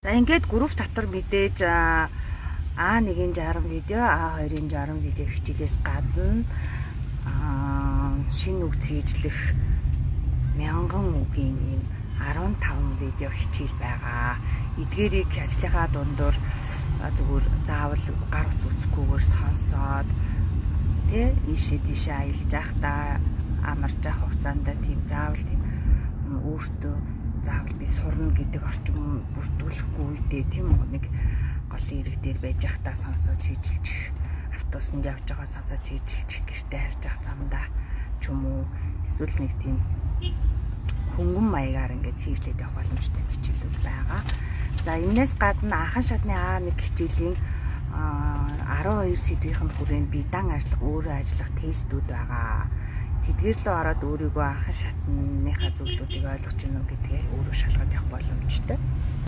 За, ингээд групп дотор мэдээж А1-ийн 60 видео, А2-ын 60 видео хичээлээс гадна шинэ үг цээжлэх мянган үгийн ийм 15 видео хичээл байгаа. Эдгээрийг ажлынхаа дундуур зүгээр заавал гар утас үзэхгүйгээр сонсоод, тэ, ийшээ тийшээ аялж байхдаа, амарч явах хугацаанд тийм заавал тийм өөртөө заавал би сурна гэдэг орчин бүрдүүлэхгүй үедээ, тийм үү, нэг голын эрэг дээр байж байхдаа сонсоод хийжилчих, автобусанд явж байгаа сонсоод хийжилчих, гэртээ харж явах замдаа ч юм уу, эсвэл нэг тийм хөнгөн маягаар ингээд цээжлээд явах боломжтой хичээлүүд байгаа. За, энээс гадна анхан шатны А1 хичээлийн 12 сэдвийн хүрээнд бие даан ажиллах, өөрөө ажиллах тестүүд байгаа. Тэдгээр лөө ороод өөрийгөө анхан шатныхаа зүйлүүдийг ойлгож гэнэ үү гэдгээ өөрөө шалгаад явах боломжтой.